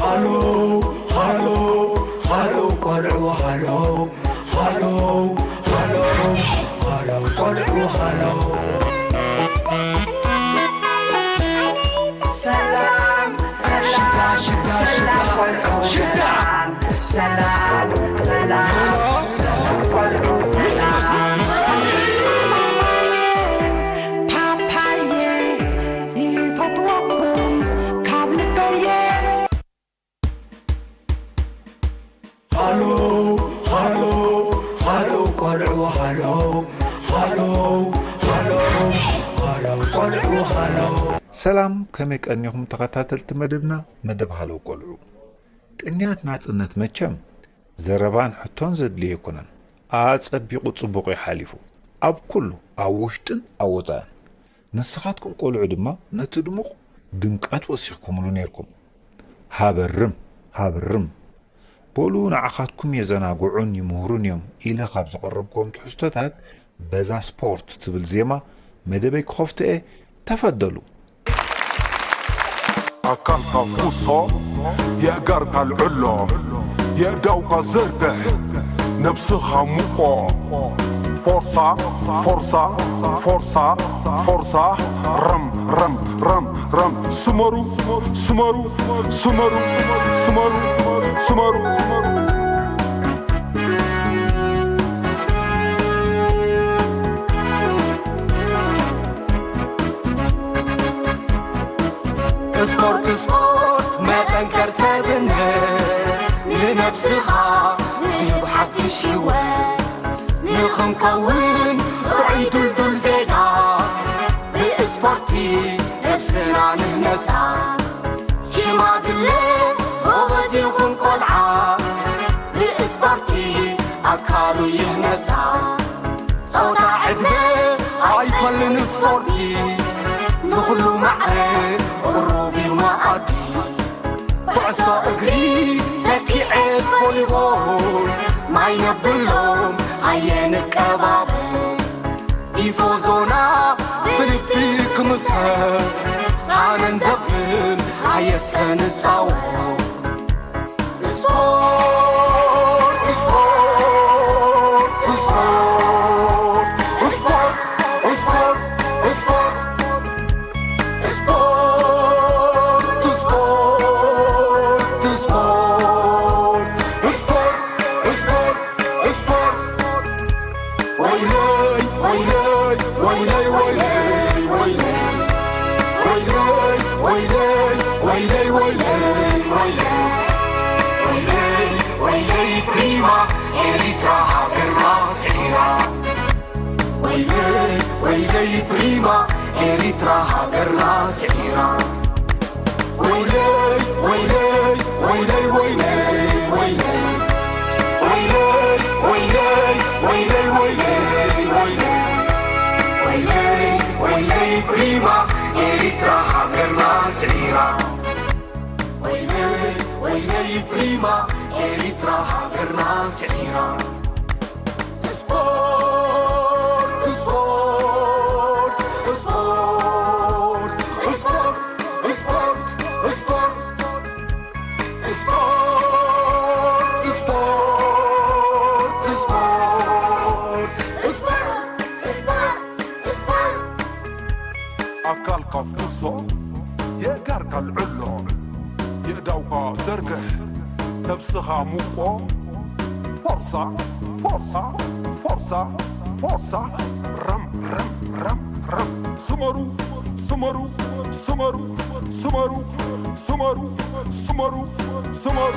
ሃሎ ሃሎ ሃሎ ቆልዑ ሃሎ ሃሎ ሃሎ ሃሎ ቆልዑ ሃሎ። ሰላም ሰላም ሽዳ ሽዳ ሽዳ ሰላም ቆልዑ ሽዳ ሰላም ሰላም ሰላም ሰላም ቆልዑ ሰላም። ፓፓየ ይፈትወኩም ካብ ልበየ። ሃሎ ሃሎ ሃሎ ቆልዑ ሃሎ ሃሎ ሃሎ ሃሎ ቆልዑ ሃሎ። ሰላም፣ ከመይ ቀኒኹም ተኸታተልቲ መደብና፣ መደብ ሃሎ ቆልዑ? ቅንያት ናጽነት መቸም ዘረባን ሕቶን ዘድልዮ ኣይኮነን። ኣጸቢቑ ጽቡቕ እዩ ሓሊፉ፣ ኣብ ኩሉ፣ ኣብ ውሽጥን ኣብ ወጻእን። ንስኻትኩም ቆልዑ ድማ ነቲ ድሙቕ ድምቀት ወሲኽኩምሉ ነይርኩም። ሃበርም፣ ሃበርም። በሉ ንዓኻትኩም የዘናግዑን ይምህሩን እዮም ኢለ ካብ ዘቕረብክዎም ትሕዝቶታት በዛ ስፖርት ትብል ዜማ መደበይ ክኸፍቶ እየ። ተፈደሉ። ኣካልካ ፍሶ፣ የእጋርካ ኣልዕሎ፣ የእዳውካ ዘርግሕ፣ ነብስኻ ሙቆ። ፎርሳ ፎርሳ ፎርሳ ፎርሳ፣ ረም ረም ረም ረም። ስመሩ ስመሩ ስመሩ ስመሩ ስመሩ። ስፖርት ስፖርት መጠንከር ሰብነት፣ ንነብስኻ ዝህብ ሓድሽ ህይወት ንኽንከውን ጥዑይ ድልዱል ዜጋ፣ ብስፖርቲ ነብስና ንህነጻ። ሽማግለ ጎበዝ ይኹን ቆልዓ፣ ብስፖርቲ ኣካሉ ይህነጻ። ጾታ ዕድመ ኣይፈልን'ዩ ስፖርቲ፣ ንኹሉ ማዕረ ቅሩብ እዩ መኣዲ። ኩዕሶ እግሪ፣ ሰኪዔት፣ ቮሊቦል፣ ማይ ነብሎም ኣየ ንቀባበል። ቲፎዞና ብልቢ ክምሰል፣ ኣነን ዘብል ኣየ እስከ ንጻወት። ስፖርት፣ ስፖርት፣ ስፖርት፣ ስፖርት፣ ስፖርት፣ ስፖርት፣ ስፖርት፣ ስፖርት፣ ስፖርት፣ ስፖርት። ወይለይ ወይለይ ወይለይ ወይለይ ወይለይ ወይለይ ወይለይ ወይለይ ወይለይ ወይለይ ወይለይ ወይለይ ፕሪማ ኤሪትራ ሃገርና ስዒራ። ወይለይ ወይለይ ፕሪማ ኤሪትራ ሃገርና ስዒራ። ወይለይ ወይለይ ወይለይ ወይለይ ወይለይ ወይለይ ወይለይ ወይለይ ወይለይ ወይለይ ወይለይ ወይለይ ፕሪማ ኤሪትራ ሃገርና ስዒራ። ወይለይ ወይለይ ፕሪማ ኤሪትራ ሃገርና ስዒራ። ስፖርት ስፖርት ስፖርት ስፖርት ስፖርት ስፖርት ስፖርት ስፖርት ስፖርት ስፖርት ኣካልካ ፍኩሶ፣ የእጋርካ ኣልዕሎ፣ የእዳውካ ዘርግሕ፣ ነብስኻ ሙቆ። ፎርሳ ፎርሳ ፎርሳ ፎርሳ፣ ረም ረም ረም ረም። ስመሩ ስመሩ ስመሩ ስመሩ ስመሩ ስመሩ ስመሩ።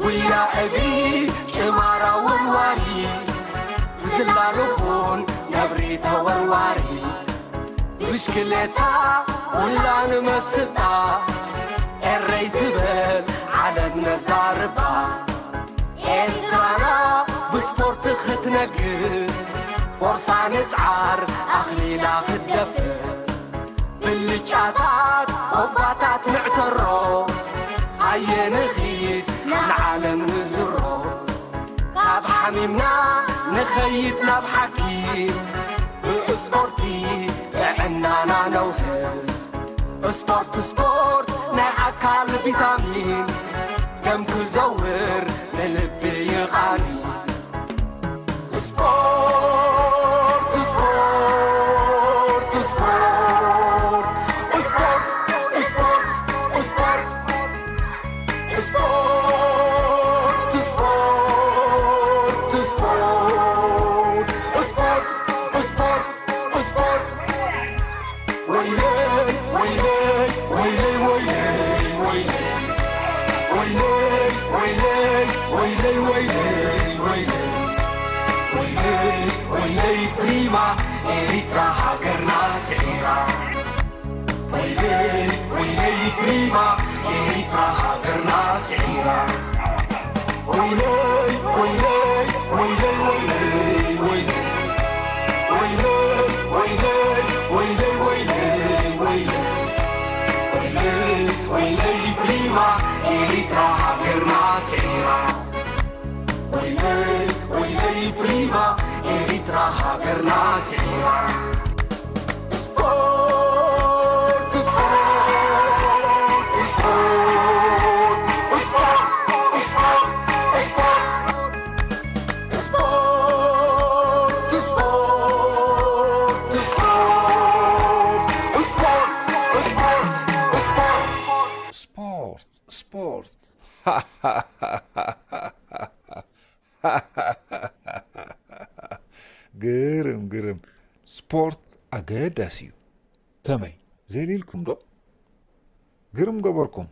ጉያ እግሪ፣ ጭማራ ወርዋሪ፣ ዝላ ንኹን ነብሪ ተወርዋሪ። ብሽክሌታ ኩላ ንመስጣ፣ ኤረይ ትበል ዓለም ነዛርባ። ኤርትራና ብስፖርት ክትነግስ፣ ፎርሳ ንጽዓር ኣኽሊላ ክትደፍር። ብልጫታት ኮባታት ንዕተሮ፣ ኣየ ንኺድ ንዓለም ንዝሮ። ኣብ ሓሚምና ንኸይድ ናብ ሓኪም፣ ብስፖርቲ ጥዕናና ነውሕስ። ስፖርት፣ ስፖርት፣ ናይ ኣካል ቪታሚን፣ ደም ክዘውር ንልቢ ይቓኒ። ስፖርት፣ ስፖርት፣ ስፖርት፣ ስፖርት፣ ስፖርት፣ ስፖርት፣ ስፖርት፣ ስፖርት፣ ስፖርት፣ ስፖርት፣ ስፖርት፣ ስፖርት። ወይለይ፣ ወይለይ፣ ወይለይ፣ ወይለይ፣ ወይለይ። ወይለይ፣ ወይለይ፣ ወይለይ፣ ወይለይ። ወይለይ፣ ወይለይ፣ ፕሪማ ኤሪትራ ሃገርና ስዒራ። ወይለይ፣ ወይለይ፣ ፕሪማ ኤሪትራ ሃገርና ስዒራ። ወይለይ፣ ወይለይ፣ ወይለይ፣ ወይለይ፣ ወይለይ። ወይለይ፣ ወይለይ፣ ወይለይ፣ ወይለይ፣ ወይለይ። ወይለይ፣ ወይለይ፣ ወይለይ፣ ፕሪማ ኤሪትራ ሃገርና ስዒራ። ወይለይ፣ ወይለይ፣ ፕሪማ ኤሪትራ ሃገርና ስዒራ። ስፖርት፣ ስፖርት፣ ስፖርት፣ ስፖርት፣ ስፖርት፣ ስፖርት፣ ስፖርት፣ ስፖርት፣ ስፖርት፣ ስፖርት፣ ስፖርት፣ ስፖርት፣ ስፖርት። ግርም፣ ግርም። ስፖርት ኣገዳሲ እዩ። ከመይ? ዘሊልኩም ዶ? ግርም ገበርኩም።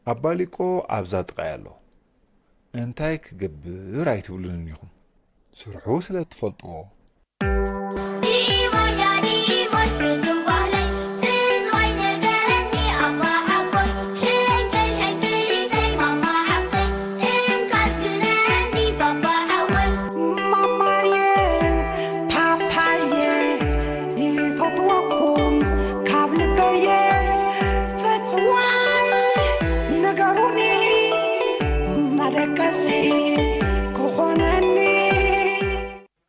ኣባሊቆ ኣብዛ ጥቓይ ኣሎ። እንታይ ክገብር ኣይትብሉንን ኢኹም። ስርሑ ስለ እትፈልጥዎ። ዲሞያ ዲሞሽ ፍጹም ባህለይ፣ ስንዋይ ንገረኒ ኣባ ሓጎይ፣ ሕንቅል ሕንቅሊተይ ማማ ሓፍተይ፣ እንካስ ግረኒ ባባ ሓወይ። ማማየ ፓፓየ ይፈትወኩም ካብ ልበየ፣ ጽጽዋይ ንገሩኒ መደቀሲ ክኾነኒ።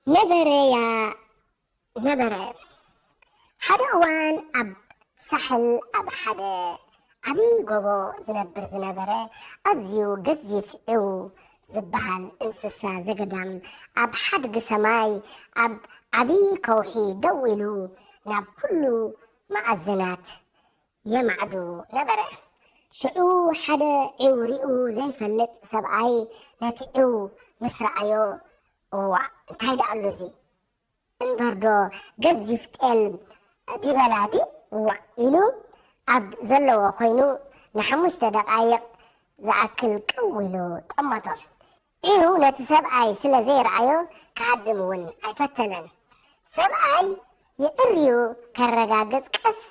ነበረያ ነበረ። ሓደ እዋን ኣብ ሳሕል ኣብ ሓደ ዓቢ ጎቦ ዝነብር ዝነበረ ኣዝዩ ገዚፍ ዒው ዝበሃል እንስሳ ዘገዳም፣ ኣብ ሓድጊ ሰማይ ኣብ ዓቢ ከውሒ ደው ኢሉ ናብ ኩሉ መኣዝናት የማዕዱ ነበረ። ሽዑ ሓደ ዒው ሪኡ ዘይፈልጥ ሰብኣይ ነቲ ዒው ምስ ረኣዮ፣ "እዋእ፣ እንታይ ደኣ ኣሎ እዚ? እምበርዶ ገዚፍ ጤል ዲበላ ድዩ? እዋእ" ኢሉ ኣብ ዘለዎ ኮይኑ ንሓሙሽተ ደቓይቕ ዝኣክል ቅው ኢሉ ጠመቶ። ዒው ነቲ ሰብኣይ ስለ ዘይረኣዮ ክሃድም እውን ኣይፈተነን። ሰብኣይ የዕርዩ ከረጋግጽ ቀስ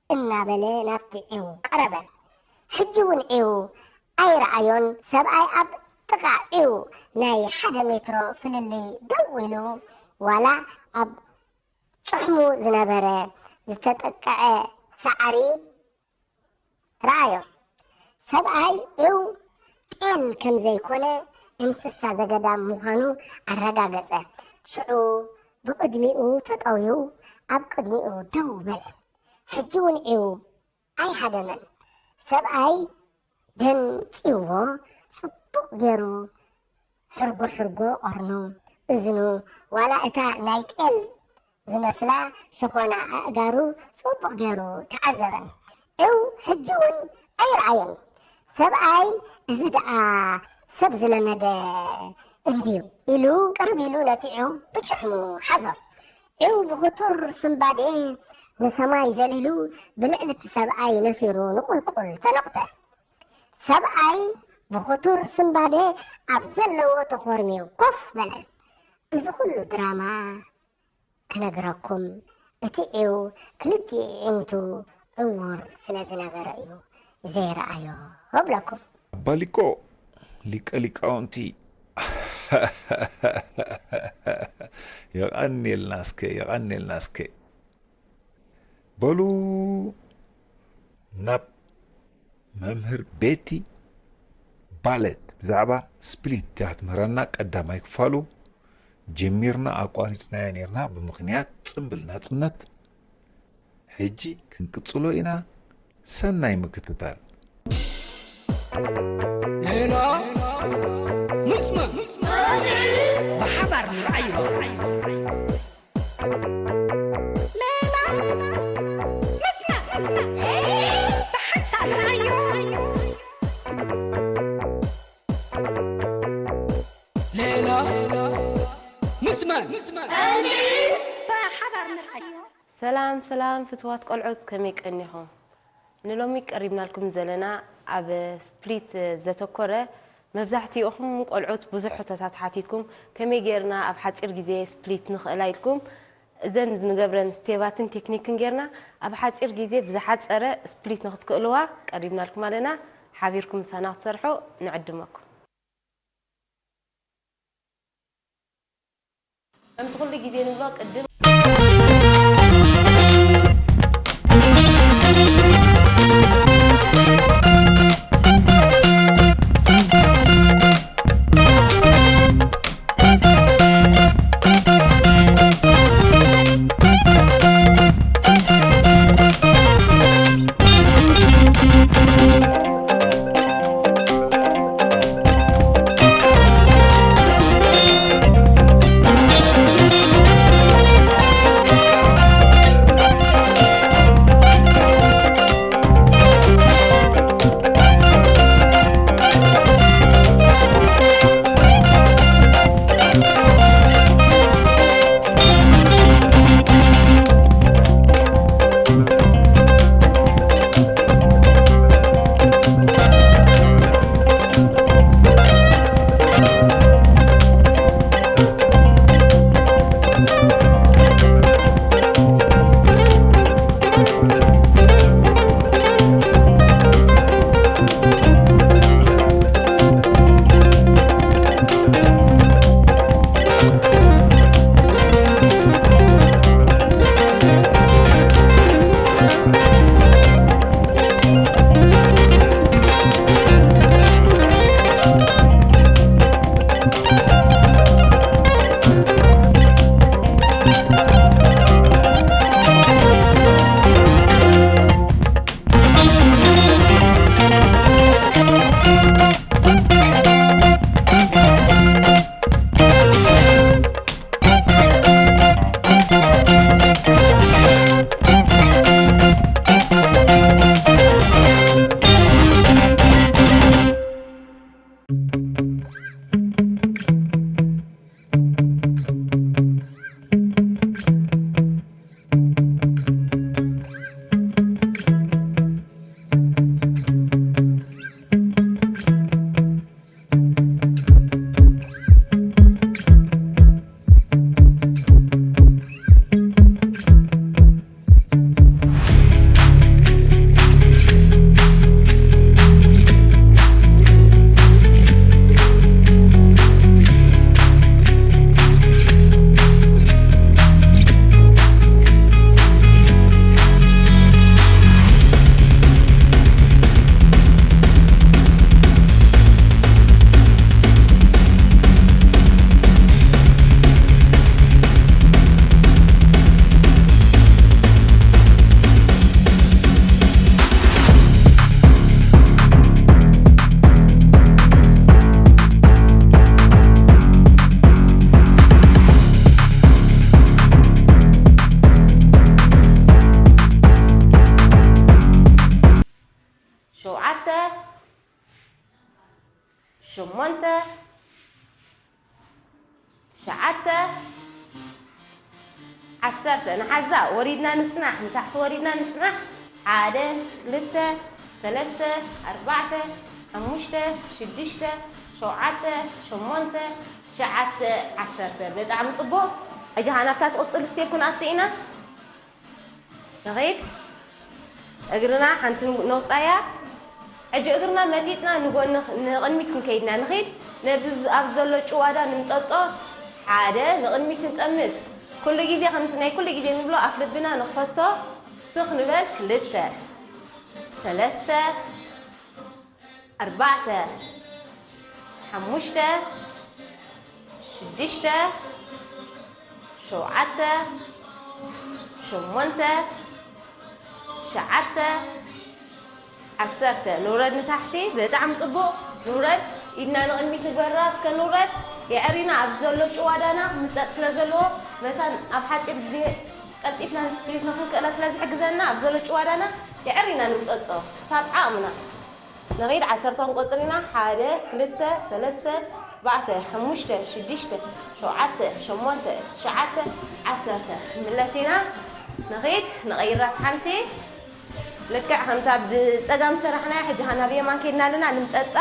እናበለ ናብቲ ዒው ቀረበ። ሕጂ እውን ዒው ኣይረኣዮን። ሰብኣይ ኣብ ጥቓ ዒው ናይ ሓደ ሜትሮ ፍልልይ ደው ኢሉ፣ ዋላ ኣብ ጭሕሙ ዝነበረ ዝተጠቅዐ ሳዕሪ ረኣዮ። ሰብኣይ ዒው ጤል ከም ዘይኮነ፣ እንስሳ ዘገዳም ምዃኑ ኣረጋገጸ። ሽዑ ብቕድሚኡ ተጠውዩ ኣብ ቅድሚኡ ደው በለ። ሕጂ እውን ዒው ኣይሃደመን። ሰብኣይ ደንጺዎ ጽቡቕ ገይሩ ሕርጎ ሕርጎ ቐርኑ፣ እዝኑ፣ ዋላ እታ ናይ ጤል ዝመስላ ሸኾና ኣእጋሩ ጽቡቕ ገይሩ ተዓዘበን። ዒው ሕጂ እውን ኣይረኣዮን። ሰብኣይ፣ "እዚ ደኣ ሰብ ዝለመደ እንድዩ" ኢሉ ቅርብ ኢሉ ነቲ ዒው ብጭሕሙ ሓዞ። ዒው ብኽቱር ስንባዴ ንሰማይ ዘሊሉ ብልዕሊ እቲ ሰብኣይ ነፊሩ ንቑልቁል ተነቑተ። ሰብኣይ ብኽቱር ስንባዴ ኣብ ዘለዎ ተኾርምዩ ኮፍ በለ። እዚ ኩሉ ድራማ ክነግረኩም፣ እቲ ዒው ክልቲኡ ኣዒንቱ ዕዉር ስለ ዝነበረ እዩ ዘይረኣዮ እብለኩም። ኣባ ሊቆ፣ ሊቀ ሊቃውንቲ፣ የቐንየልና እስከ፣ የቐንየልና እስከ። በሉ ናብ መምህር ቤቲ ባለት ብዛዕባ ስፕሊት እያ ክትምህረና ቀዳማይ ክፋሉ። ጀሚርና ኣቋሪጽናዮ ኔርና ብምኽንያት ጽምብል ናጽነት። ሕጂ ክንቅጽሎ ኢና። ሰናይ ምክትታል። ሌላ ምስማ ብሓባር ንርኣዮ። ሌላ ምስማ ብሓንሳብ ንርኣዮ። ሌላ ምስማ ብሓባር ንርኣዮ። ሰላም ሰላም ፍትዋት ቆልዑት፣ ከመይ ቀኒኹም? ንሎሚ ቀሪብናልኩም ዘለና ኣብ ስፕሊት ዘተኮረ፣ መብዛሕትኡኹም ቆልዑት ብዙሕ ሕቶታት ሓቲትኩም፣ ከመይ ጌርና ኣብ ሓጺር ግዜ ስፕሊት ንኽእላ ኢልኩም፣ እዘን ንገብረን ስቴባትን ቴክኒክን ጌርና ኣብ ሓጺር ግዜ ብዝሓጸረ ስፕሊት ንኽትክእልዋ ቀሪብናልኩም ኣለና። ሓቢርኩም ምሳና ክትሰርሑ ንዕድመኩም። ከምቲ ኩሉ ግዜ ንብሎ ቅድም ሸውዓተ፣ ሸሞንተ፣ ትሽዓተ፣ ዓሰርተ። ንሓዛ ወሪድና ንጽናሕ፣ ንታሕቲ ወሪድና ንጽናሕ። ሓደ፣ ክልተ፣ ሰለስተ፣ ኣርባዕተ፣ ሓሙሽተ፣ ሽዱሽተ፣ ሸውዓተ፣ ሸሞንተ፣ ትሽዓተ፣ ዓሰርተ። ብጣዕሚ ጽቡቕ። ሕጂ ኸኣ ናብታ ትቕጽል ስቴፕ ክንኣቱ ኢና። ንኺድ። እግርና ሓንቲ ነውጻያ። ሕጂ እግርና መጢጥና ንጎኒ ኽ-፣ ንቕድሚት ክንከይድና ንኺድ። ነዚ ዝ-፣ ኣብ ዘሎ ጭዋዳ ንምጠጦ። ሓደ፣ ንቕድሚት ንጠምት። ኩሉ ግዜ ከምቲ ናይ ኩሉ ግዜ ንብሎ ኣፍ ልብና ንኽፈቶ። ትኽ ንበል። ክልተ፣ ሰለስተ፣ ኣርባዕተ፣ ሓሙሽተ፣ ሽዱሽተ፣ ሸውዓተ፣ ሸሞንተ፣ ትሽዓተ፣ ዓሰርተ። ንውረድ ንታሕቲ። ብጣዕሚ ጽቡቕ። ንውረድ። ኢድና ንቕድሚት ንግበራ። እስከ ንውረድ። የዕሪና ኣብ ዘሎ ጭዋዳና ምጠጥ ስለ ዘለዎ፣ መታን ኣብ ሓጺር ግዜ ቀልጢፍና ንስፕሊት ንኽንክእሎ ስለ ዝሕግዘና፣ ኣብ ዘሎ ጭዋዳና የዕሪና ንምጠጦ። ሳብ ዓቕምና። ንኺድ። ዓሰርተ ክንቆጽር ኢና። ሓደ፣ ክልተ፣ ሰለስተ፣ ኣርባዕተ፣ ሓሙሽተ፣ ሽዱሽተ፣ ሸውዓተ፣ ሸሞንተ፣ ትሽዓተ፣ ዓሰርተ። ምለስ ኢና። ንኺድ። ንቐይራ ሓንቲ። ልክዕ ከምታ ብጸጋም ሰራሕናያ፣ ሕጂ ኸኣ ናብ የማን ከይድና ኣለና። ንምጠጣ።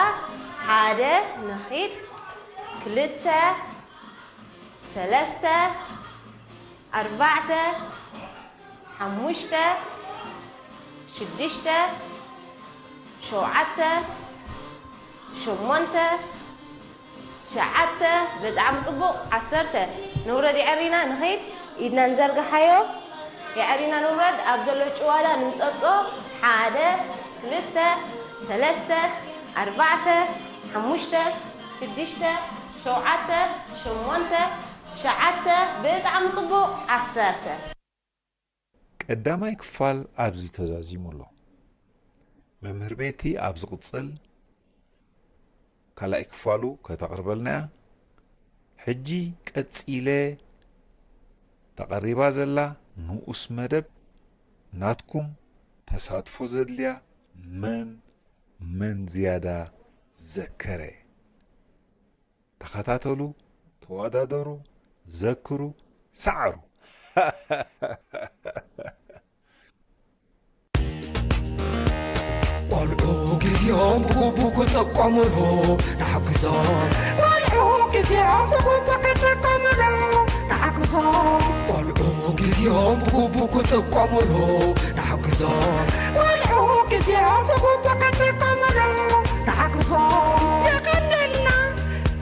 ሓደ፣ ንኺድ። ክልተ፣ ሰለስተ፣ ኣርባዕተ፣ ሓሙሽተ፣ ሽዱሽተ፣ ሸውዓተ፣ ሸሞንተ፣ ትሽዓተ። ብጣዕሚ ጽቡቕ። ዓሰርተ። ንውረድ የዕሪና ንኸይድ። ኢድና ንዘርግሓዮ። የዕሪና ንውረድ። ኣብ ዘሎ ጭዋዳ ንምጠጦ። ሓደ፣ ክልተ፣ ሰለስተ፣ ኣርባዕተ፣ ሓሙሽተ፣ ሽዱሽተ፣ ሸውዓተ፣ ሸሞንተ፣ ትሽዓተ። ብጣዕሚ ጽቡቕ። ዓሰርተ። ቀዳማይ ክፋል ኣብዚ ተዛዚሙ ኣሎ። መምህር ቤቲ ኣብ ዝቕጽል ካልኣይ ክፋሉ ከተቕርበልና እያ። ሕጂ ቀጺለ ተቐሪባ ዘላ ንኡስ መደብ ናትኩም ተሳትፎ ዘድልያ መን መን ዝያዳ ዘከረ? ተኸታተሉ፣ ተወዳደሩ፣ ዘክሩ፣ ሰዓሩ። ቆልዑ ግዜኦም ብግቡእ ክጥቀሙሉ ንሓግዞም። ቆልዑ ግዜኦም ብግቡእ ክጥቀሙሉ ንሓግዞም። ቆልዑ ግዜኦም ብግቡእ ክጥቀሙሉ ንሓግዞም። ቆልዑ ግዜኦም ብግቡእ ክጥቀሙሉ ንሓግዞም። የቐንየልና፣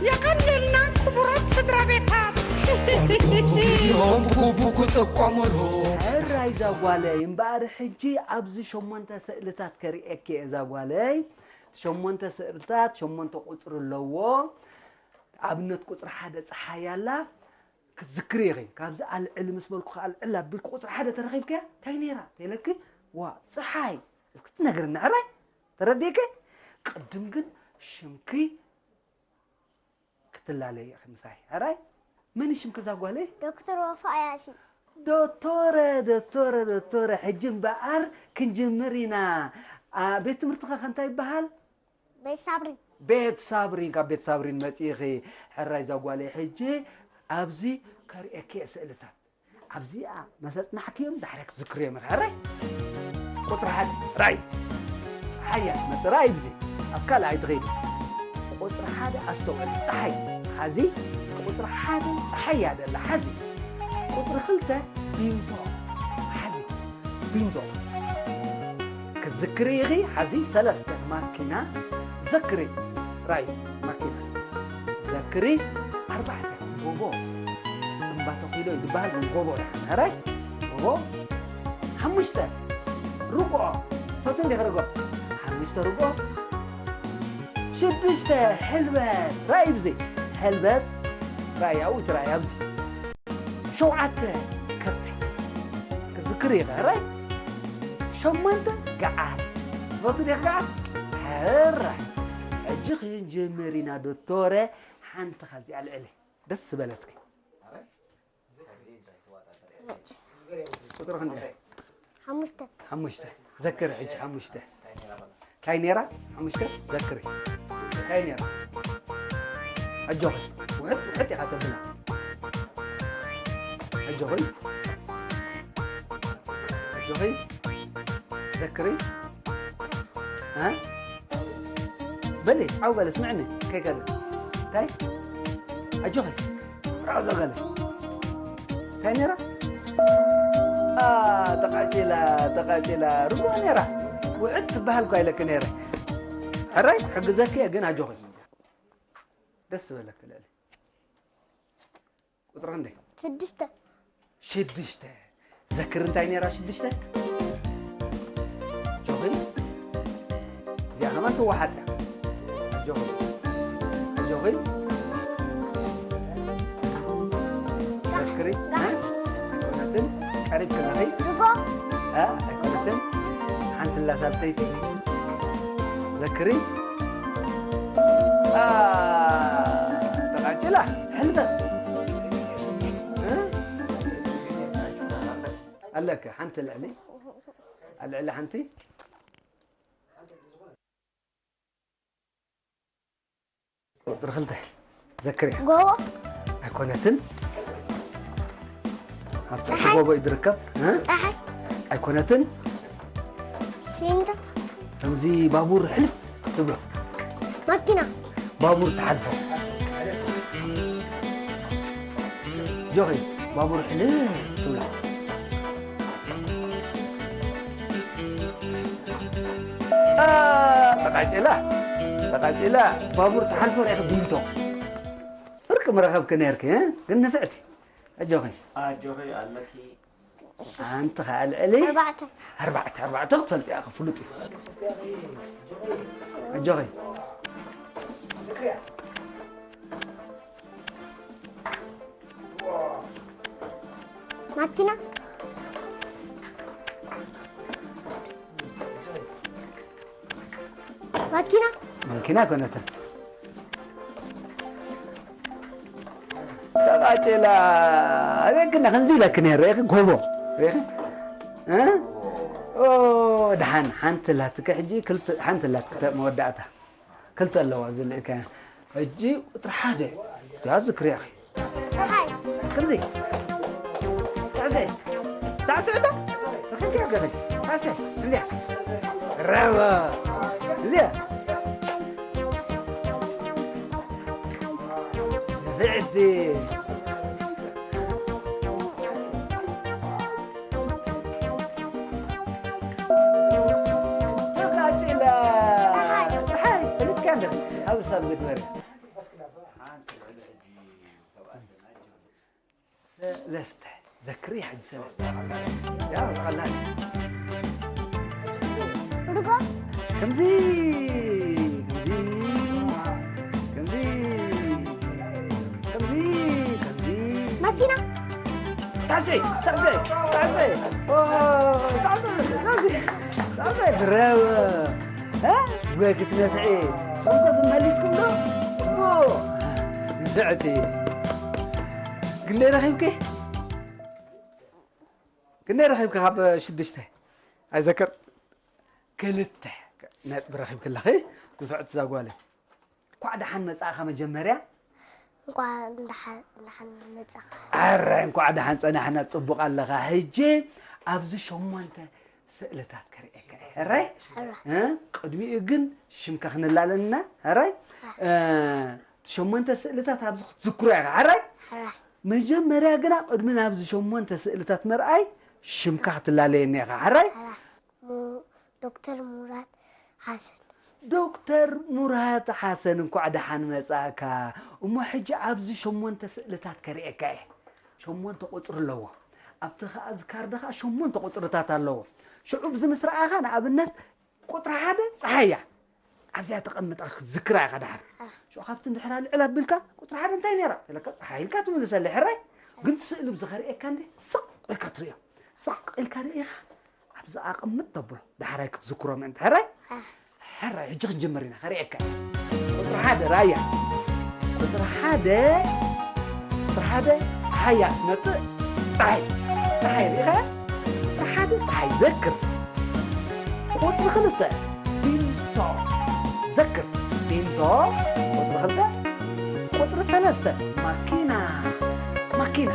የቐንየልና ክቡራት ስድራ ቤታት። ቆልዑ ግዜኦም ብግቡእ ክጥቀሙሉ ሕራይ እዛ ጓለይ እምበኣር ሕጂ ኣብዚ ሸሞንተ ስእልታት ከርእየኪ እየ እዛ ጓለይ እቲ ሸሞንተ ስእልታት ሸሞንተ ቁፅሪ ኣለዎ ኣብነት ቁፅሪ ሓደ ፀሓይ ኣላ ክትዝክሪ ኢኺ ካብዚ ኣልዕል ምስ በልኩ ኣልዕል ኣቢልኩ ቁፅሪ ሓደ ተረኺብክያ እንታይ ነይራ ተይለኪ ዋ ፀሓይ ክትነግርኒ ሕራይ ተረዲእኪ ቅድም ግን ሽምኪ ክትላለይ ኢኺ ምሳይ ሕራይ መን ሽምኪ እዛ ጓለይ ዶክተር ወፋ ያሲን ዶቶረ ዶቶረ ዶቶረ ሕጂ እምበኣር ክንጅምር ኢና ኣ፣ ቤት ትምህርትኻ ከ እንታይ ይበሃል ቤት ሳብሪ ቤት ሳብሪ ካብ ቤት ሳብሪን መፂእኺ ሕራይ እዛ ጓለይ ሕጂ ኣብዚ ከርእየኪ እየ ስእልታት ኣብዚኣ መሰፅናሕክዮም ዳሕረ ክትዝክርዮም ኢኻ ሕራይ ቁፅሪ ሓደ ራይ ፀሓያ መፅእ ራይ ብዚ ኣብ ካልኣይ ትኸይዱ ቁፅሪ ሓደ ኣስተውዕል ፀሓይ ሓዚ ቁፅሪ ሓደ ፀሓያ ደላ ሓዚ ቁፅሪ ክልተ ቢንቶ ሓዚ ቢንቶ ክትዝክሪ ኢኺ ሓዚ ሰለስተ ማኪና ዘክሪ ራይ ማኪና ዘክሪ ኣርባዕተ ጎቦ እምባ ተኺሎ እዩ ዝበሃል ግን ጎቦ ዳሕራይ ጎቦ ሓሙሽተ ርግኦ ፈቱ እንዲኽ ርግኦ ሓሙሽተ ርግኦ ሽዱሽተ ሕልበት ራእይ ብዚ ሕልበት ራእይ ኣብኡ እቲ ራእይ ኣብዚ ሸውዓተ ከብቲ ክዝክር ይኽእል ራእይ ሸሞንተ ገዓት ትፈቱ ዲኻ ገዓት ሕራይ ሕጂ ክንጀምር ኢና ዶቶረ ሓንቲ ካብዚኣ ልዕሊ ደስ ዝበለትኪ ቁጥሪ ክንደይ ሓሙሽተ ሓሙሽተ ዘክር ሕጂ ሓሙሽተ እንታይ ነራ ሓሙሽተ ዘክሪ እንታይ ነራ ኣጆኺ ውሕጥ ውሕጥ ኢኻ ተብላ ኣጆኺ ኣጆኺ ዘክሪ እ በሊ ዓው በለ ስምዕኒ ከይከለ እንታይ ኣጆኺ ራዛ ገለ እንታይ ነራ ተቃጭላ ተቃጭላ ርጉእ ነራ ውዕድ ትበሃል ኳ ኢለክ ነረ ሕራይ ሕግዘክ እየ ግን ኣጆኺ ደስ ዝበለክ ልዕሊ ቁፅሪ ክንደይ ስድስተ ሽዱሽተ ዘክር እንታይ ነራ ሽዱሽተ ጆኺ እዚኣ ከማን ትወሓጥ እያ ጆኺ ጆኺ ወይ ዘክሪ። እ? ኣይኮነትን። ቀሪብ ክለኺ። እ? ኣይኮነትን። ሓንቲ ላ ሳልሰይቲ። ዘክሪ። አ፣ ተቓጭላ። ሕልበት። እ? ኣለከ፣ ሓንቲ ልዕሊ። ኣልዕሊ ሓንቲ። ቁፅሪ ክልተ። ዘክርያ። ጎቦ። ኣይኮነትን። ኣብ ትሕቲ ጎቦ እዩ ዝርከብ። እ? ፀሓይ። ኣይኮነትን። ሲሚንቶ። ከምዚ ባቡር ሕልፍ ትብሎ። መኪና። ባቡር ትሓልፎ። ጆኺ፣ ባቡር ሕልፍ ትብላ። አ፣ ተቃጭላ፣ ተቃጭላ። ባቡር ትሓልፎ ርኢኺ ቢንቶ። ፍርቂ ምረኸብኪ ነርኪ፣ እ? ግን ንፍዕቲ። ኣጆኺ። ኣጆኺ ኣለኪ። ኣንቲ ኸዓ ልዕሊ ኣርባዕተ። ኣርባዕተ፣ ኣርባዕተ ክትፈልጢ ኢኻ፣ ፍሉጥ እዩ። ኣጆኺ። ማኪና። ማኪና። ማኪና ኣይኮነትን። ተቓጭላ። ርኤክና፣ ክንዚ ኢለኪ ነይረ፣ ርኤኺ፣ ጎቦ። ርኤኺ? እ? ኦ፣ ደሓን፣ ሓንቲ ኣላትኪ ሕጂ፣ ክልተ፣ ሓንቲ ኣላትኪ ተ-፣ መወዳእታ። ክልተ ኣለዋ ዝልእከ። ሕጂ ቁፅሪ ሓደ። እዚኣ ዝክሪ ኢኺ። ፀሓይ። ክንዚ። ሳዕስዒ። ሳዕስዒ ዶ? ክንዲ ገለ። ሳዕስዒ። እንዲያ። ረባ። እዚኣ። ንፍዕቲ። ተቓጺላ። ፀሓይ። ፀሓይ። ልክ እንደ ኣብ ሳብ ግትመርያ። ሰለስተ። ዘክሪ ሕጂ ሰለስተ። ያ፣ ቀላል። ርጎ። ከምዚ፣ ከምዚ፣ ከምዚ፣ ከምዚ፣ ከምዚ። መኪና። ሳዕስዒ፣ ሳዕስዒ፣ ሳዕስዒ። ኦ፣ ሳዕስዒ፣ ሳዕስዒ፣ ሳዕስዒ፣ ብራቮ። እ? ወይ ክትነፍዒ። ሰምቶ ዝመሊስኩም ዶ? ኦ፣ ንፍዕቲ። ክንደይ ረኺብኪ? ክንደይ ረኺብኪ ካብ ሽዱሽተ? ኣይዘክር። ክልተ ነጥቢ ረኺብኪ ኣለኺ። ንፍዕቲ እዛ ጓለይ። እንኳዕ ደሓን መጻእኻ መጀመርያ። እንኳዕ ደሓን፣ ደሓን መጻእኻ። ኣረ፣ እንኳዕ ደሓን ጸናሕና፣ ጽቡቕ ኣለኻ። ሕጂ ኣብዚ ሸሞንተ ስእልታት ከርእየካ እየ። ሕራይ? ሕራይ። እ? ቅድሚኡ ግን ሽምካ ክንላለና፣ ሕራይ? እ፣ ሸሞንተ ስእልታት ኣብዚ ክትዝክሮ ኢኻ፣ ሕራይ? ሕራይ። መጀመርያ ግና ቅድሚ ናብዚ ሸሞንተ ስእልታት ምርኣይ ሽምካ ክትላለየኒ ኢኻ፣ ሕራይ? ሕራይ። ሙ-፣ ዶክተር ሙራት ሓሰን። ዶክተር ሙራት ሓሰን፣ እንኳዕ ደሓን መጻእካ። እሞ ሕጂ ኣብዚ ሸሞንተ ስእልታት ከርእየካ እየ። ሸሞንተ ቁጽሪ ኣለዎ። ኣብቲ ከኣ፣ እዚ ካርድ ከኣ ሸሞንተ ቁጽርታት ኣለዎ። ሽዑ፣ ብዚ ምስ ረኣኻ፣ ንኣብነት፣ ቁጽሪ ሓደ ጸሓይ እያ። ኣብዚኣ ተቐምጣ ክትዝክራ ኢኻ ደሓር። አ። ሽዑ፣ ካብቲ እንድሕር ኣልዕል ኣቢልካ፣ ቁጽሪ ሓደ እንታይ ነይራ? ኢለካ፣ ጸሓይ ኢልካ ትምልሰለይ። ሕራይ? ግን እቲ ስእሊ ብዚ ከርእየካ እንደ ስቕ ኢልካ ትርእዮ። ስቕ ኢልካ ርኢኻ፣ ኣብዚ ኣቐምጥ ተብሎ፣ ዳሕራይ ክትዝክሮ ምእንቲ። ሕራይ? ኣህ። ሕራይ፣ ሕጂ ክንጅምር ኢና፣ ከርእየካ። ቁጽሪ ሓደ፣ ራያ። ቁጽሪ ሓደ፣ ቁጽሪ ሓደ፣ ጸሓይ እያ ትመጽእ። ጸሓይ፣ ጸሓይ ርኢኻ? ቁጽሪ ሓደ፣ ጸሓይ፣ ዘክር። ቁጽሪ ክልተ፣ ቢንቶ፣ ዘክር። ቢንቶ፣ ቁጽሪ ክልተ። ቁጽሪ ሰለስተ፣ ማኪና፣ ማኪና።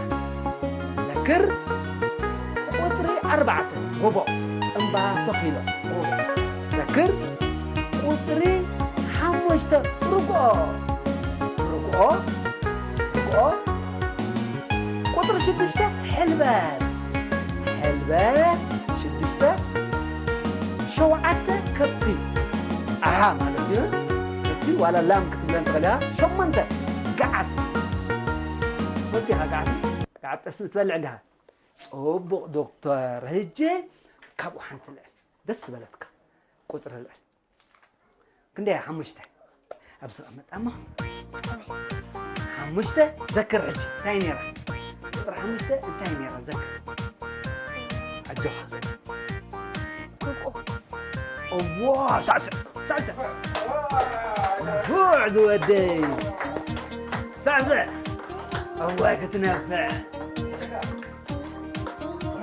ዘክር። ቁጽሪ ኣርባዕተ፣ ጎቦ፣ እምባ ተኺሎ፣ ጎቦ። ዘክር። ቁጽሪ ሓሙሽተ፣ ርግኦ፣ ርግኦ፣ ርግኦ። ቁጽሪ ሽዱሽተ፣ ሕልበት፣ ሕልበት። ሽዱሽተ። ሸውዓተ፣ ከብቲ፣ ኣሓ ማለት እዩ። ከብቲ ዋላ ላም ክትብለን ትኽእል ኢኻ። ሸሞንተ፣ ገዓት። ፈቲኻ ገዓት? ገዓት ጠስሚ ትበልዕ እንዲኻ። ጽቡቕ ዶክተር። ሕጂ ካብኡ ሓንቲ ልዕል። ደስ ዝበለትካ ቁጽሪ ልዕል። ክንደይ እያ? ሓሙሽተ። ኣብዚ ቐመጣ እሞ ሓሙሽተ ዘክር። ሕጂ እንታይ ነይራ? ቁፅሪ ሓሙሽተ እንታይ ነይራ? ዘክር። ኣጆኻ። እዋ ሳዕስዕ ሳዕስዕ። ንፉዕ ዝወደይ። ሳዕስዕ። እዋ ክትነፍዕ።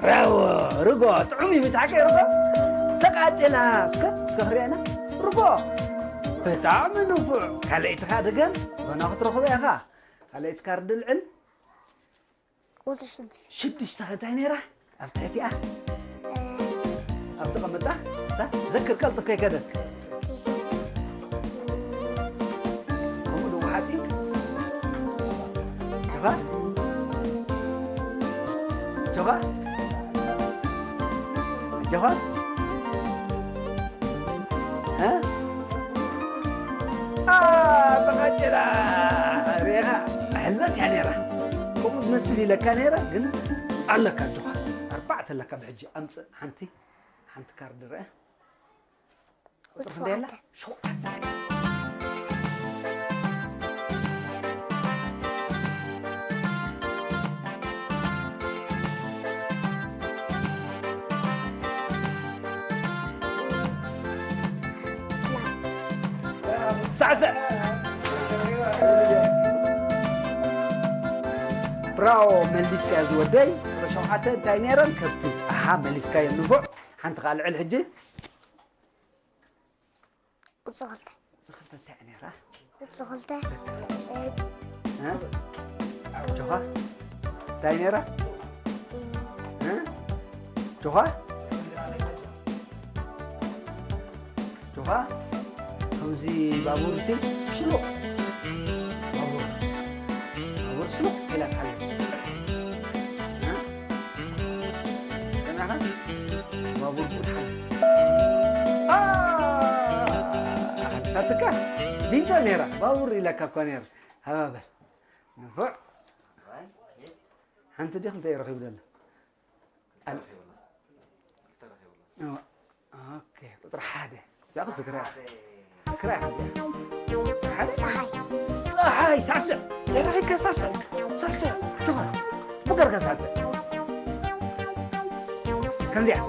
ብራቮ! ርጎ ጥዑም እዩ ምስሓቀይ። ርጎ ተቃጭላ። እስከ እስከ ክሪአና። ርጎ ብጣዕሚ ንፉዕ። ካልኣይትኻ ድገም፣ ገና ክትረኽቦ ኢኻ። ካልኣይቲ ካርድ ልዕል። ቁፅሪ ሽዱሽተ። ሽዱሽተ እንታይ ነይራ? ኣብ ትሕቲኣ ኣብ ተቐምጣ። እሳ ዘክር ቀልጥፍ ከይከደት። ከምኡ ዶ ሓፂ? ጆኻ? ጆኻ? ጆኻ? እ? ኣ፣ ተቐጭላ። ሪኢኻ? ሕልመት እያ ነይራ። ከምኡ ዝመስል ኢለካ ነይረ፣ ግን ኣለካ ጆኻ። ኣርባዕተ ኣለካ ብሕጂ። ኣምፅእ ሓንቲ፣ ሓንቲ ካርድ ርአ። ቁፅሪ ክንደይ ኣላ? ሸውዓተ። ሸውዓተ። ሳዕስዕ። ብራቮ፣ መሊስካዮ ዝወደይ። ቁፅሪ ሸውዓተ እንታይ ነይረን? ከብቲ። ኣሃ፣ መሊስካዮ ንፉዕ። ሓንቲ ኻልዕል ሕጂ። ቁፅሪ ክልተ። ቁፅሪ ክልተ እንታይ እያ ነይራ? ቁፅሪ ክልተ። እ? እ? ጆኻ? እንታይ ነይራ? እ? ጆኻ? ጆኻ? ከምዚ ባቡር ሲ ሽሉቕ። ባቡር። ባቡር ሽሉቕ ኢላ ትሓልፍ። እ? ሰሚዕኻ? ባቡር ክትሓልፍ። ኣ! ሓልፋትካ? ቢንቶ ነይራ። ባቡር ኢላካ እኳ ነይራ። ሃባ በል። ንፉዕ። ሓንቲ ዲኹም እንታይ ረኺቡ ዘሎ? ኣል-፣ እዋ፣ ኦኬ፣ ቁፅሪ ሓደ። እዛ ክትዝክራ ኢኻ። ዝክራ ኢኻ። ሓደ። ፀሓይ። ፀሓይ፣ ሳዕስዕ። እንታይ ረኺብካ ሳዕስዕ? ሳዕስዕ። ኣጆኻ። ፅቡቅ ገርካ ሳዕስዕ። ከምዚኣ።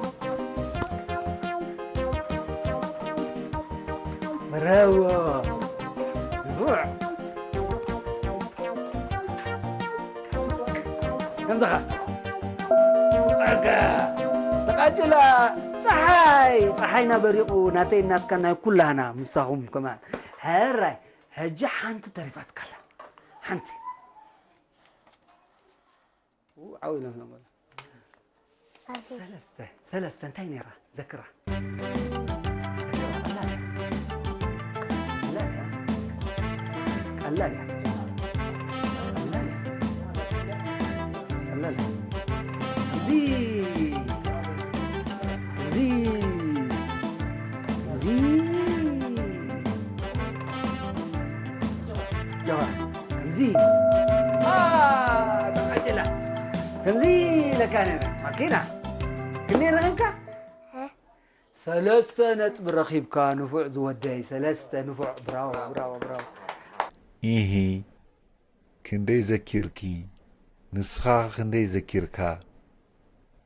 ብራቮ። ንፉዕ። ከምዝኻ። ኣጋ። ተቃጭላ። ፀሓይ። ፀሓይና በሪቑ። ናተይ ናትካ ናይ ኩላህና። ምሳኹም ከማን። ሕራይ። ሕጂ ሓንቲ ተሪፋትካ ኣላ። ሓንቲ። ው፣ ዓው ኢሎም እዮም። ሳልሰይቲ። ሰለስተ፣ ሰለስተ እንታይ ነይራ? ዘክራ። ዘክራ፣ ቀላል እያ። ቀላል እያ። ቀላል እያ። ቀላል እያ። ቀላል እያ። እዚ፣ እዚ፣ እዚ። ጀዋ፣ ከምዚ። አ፣ ተቃጭላ። ከምዚ ኢለካ ነይረ። ማኪና። ክንደይ ረኺብካ? እ? ሰለስተ ነጥቢ ረኺብካ፣ ንፉዕ ዝወደይ። ሰለስተ፣ ንፉዕ። ብራቮ፣ ብራቮ፣ ብራቮ። ኢሂ፣ ክንደይ ዘኪርኪ? ንስኻ ክንደይ ዘኪርካ?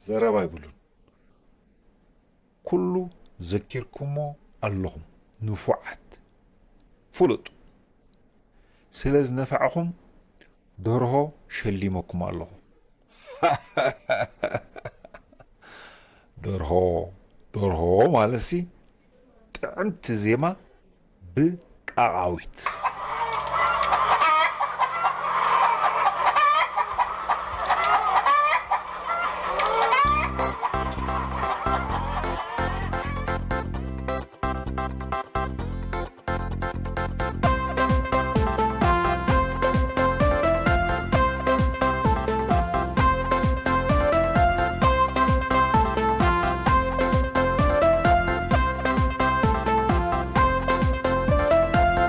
ዘረባ ይብሉን። ኩሉ ዘኪርኩሞ ኣለኹም፣ ንፉዓት። ፍሉጥ። ስለ ዝነፋዕኹም ደርሆ ሸሊመኩም ኣለኹ። ደርሆ፣ ደርሆ ማለትሲ ጥዕምቲ ዜማ ብቃቓዊት።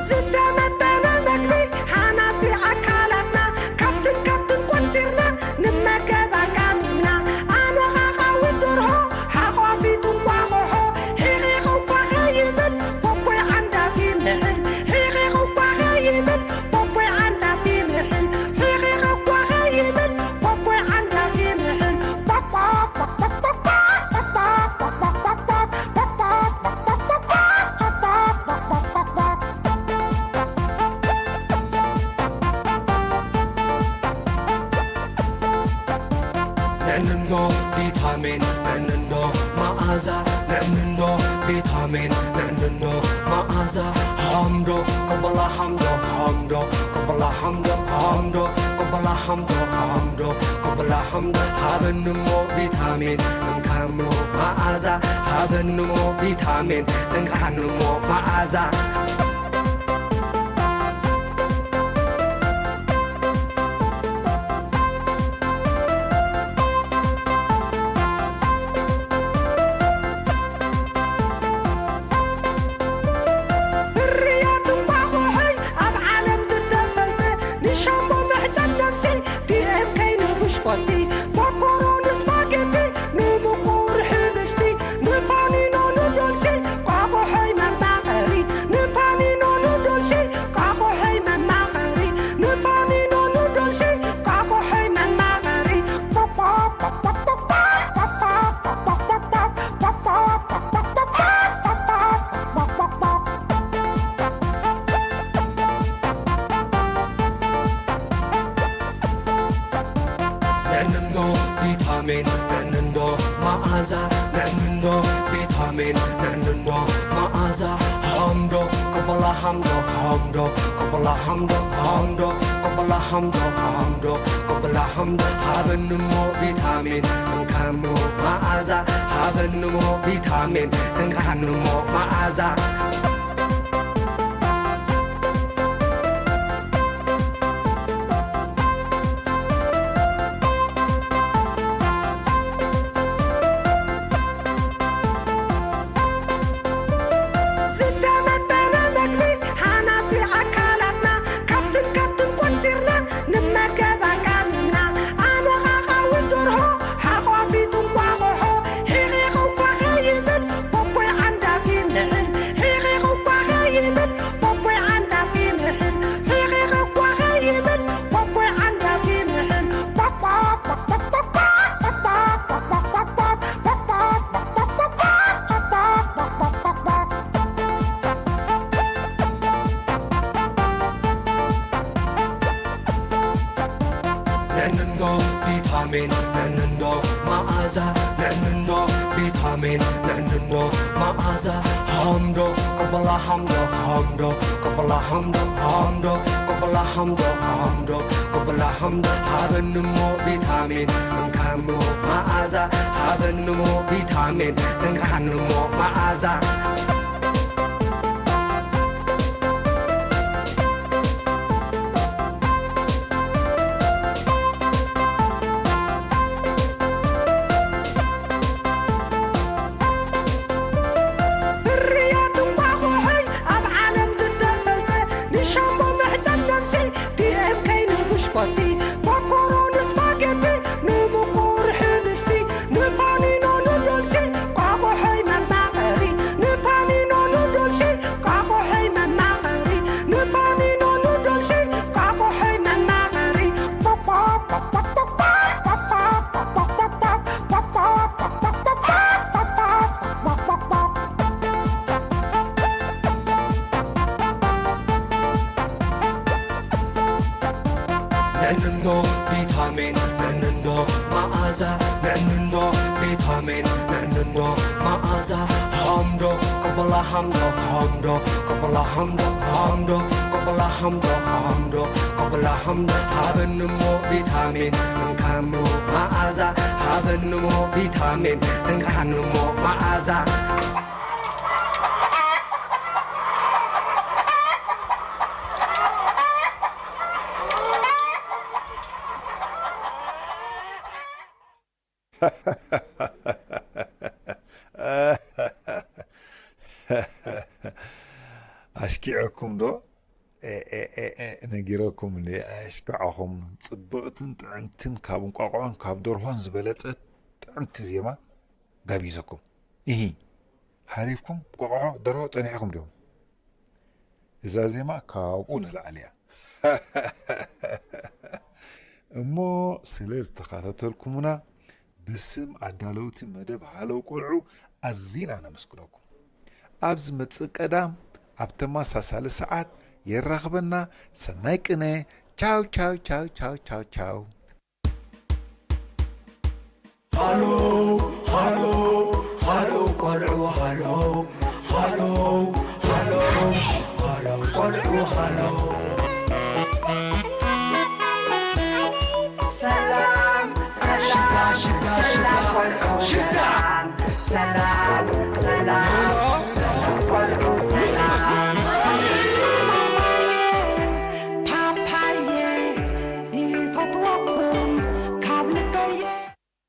ዝተመታ ቪታሚን ንዕንዶ መኣዛ ንዕንዶ ቪታሚን ንዕንዶ መኣዛ ሃምዶ ከበላ ሃምዶ ሃምዶ ከበላ ሃምዶ ሃምዶ ከበላ ሃምዶ ሃምዶ ከበላ ሃምዶ ሃበንሞ ቪታሚን እንካሞ መኣዛ ሃበንሞ ቪታሚን እንካንሞ መኣዛ ፍርያት እንቋቑሖይ ኣብ ዓለም ዝተፈልጠ ንሻምቦ መሕፀብ ነብሲ ዲኤምከይ ንብሽኮቲ ኮኮሮ ንስፓጌቲ ንምቁር ሕብስቲ ንፓኒኖ ኑዶልሲ ቋቑሖይ መማቐሪ ንፓኒኖ ኑዶልሲ ቋቑሖይ መማቐሪ ንፓኒኖ ኑዶልሲ ቋቑሖይ መማቐሪ ንዕንዶ ቪታሚን ንዕንዶ መኣዛ ንዕንዶ ቪታሚን ንዕንዶ መኣዛ ሃምዶ ከበላ ሃምዶ ሃምዶ ከበላ ሃምዶ ሃምዶ ከበላ ሃምዶ ሃምዶ ከበላ ሃምዶ ሃበንሞ ቪታሚን እንካሞ መኣዛ ሃበንሞ ቪታሚን እንካንሞ መኣዛ ዝተመጠነ መግቢ ሃናፂ ኣካላትና ካብትን ካብትን ቆንጢርና ንመገብ ኣካልና ኣነቓቓዊ ደርሆ ሓቋፊ እንቋቑሖ ሒቒቕ እኳ ከይብል ቦቦይ ዓንዳፊ ምሕል ሒቒቕ እኳ ከይብል ቦቦይ ዓንዳፊ ምሕል ሒቒቕ እኳ ከይብል ቦቦይ ዓንዳፊ ምሕል ንዕንዶ ቪታሚን ንዕንዶ መኣዛ ንዕንዶ ቪታሚን ንዕንዶ መኣዛ ሃምዶ ከበላ ሃምዶ ሃምዶ ከበላ ሃምዶ ሃምዶ ከበላ ሃምዶ ሃምዶ ከበላ ሃምዶ ሃበንሞ ቪታሚን እንካሞ መኣዛ ሃበንሞ ቪታሚን እንካንሞ መኣዛ ፍርያት እንቋቑሖይ ኣብ ዓለም ዝተፈልጠ ንሻምቦ መሕፀብ ነብሲ ዲኤምከይ ንብሽኮቲ ኮኮሮ ንስፓጌቲ ንምቁር ሕብስቲ ንፓኒኖ ኑዶልሲ ቋቑሖይ መማቐሪ ንፓኒኖ ኑዶልሲ ቋቑሖይ መማቐሪ ንፓኒኖ ኑዶልሲ ቋቑሖይ መማቐሪ ንዕንዶ ቪታሚን ንዕንዶ መኣዛ ንዕንዶ ቪታሚን ንዕንዶ መኣዛ ሃምዶ ከበላ ሃምዶ ሃምዶ ከበላ ሃምዶ ሃምዶ ከበላ ሃምዶ ሃምዶ ከበላ ሃምዶ ሃበንሞ ቪታሚን እንካሞ መኣዛ ሃበንሞ ቪታሚን እንካንሞ መኣዛ ኣሽኪዐኩም ዶ? ነጊረኩም እንደ ኣሽክዐኹም። ፅብቕትን ጥዕምትን ካብ እንቋቑሖን ካብ ደርሆን ዝበለፀት ጥዕምቲ ዜማ ጋቢዘኩም። እሂ ሓሪፍኩም እንቋቑሖ ደርሆ ፀኒሕኹም ዲኹም? እዛ ዜማ ካብኡ ንላዕሊ እያ። እሞ ስለ ዝተኸታተልኩምና ብስም ኣዳለውቲ መደብ ሃለው ቆልዑ ኣዚና ነመስግነኩም። ኣብ ዝመጽእ ቀዳም ኣብ ተመሳሳሊ ሰዓት የራኽበና። ሰናይ ቅነ። ቻው ቻው ቻው ቻው ቻው ቻው። ሃሎ ሃሎ ሃሎ ቆልዑ ሃሎ ሃሎ ሃሎ ሃሎ ቆልዑ ሃሎ። ሰላም ሰላም ሽታ ሽታ ሽታ ሰላም ቆልዑ ሽታ ሰላም ሰላም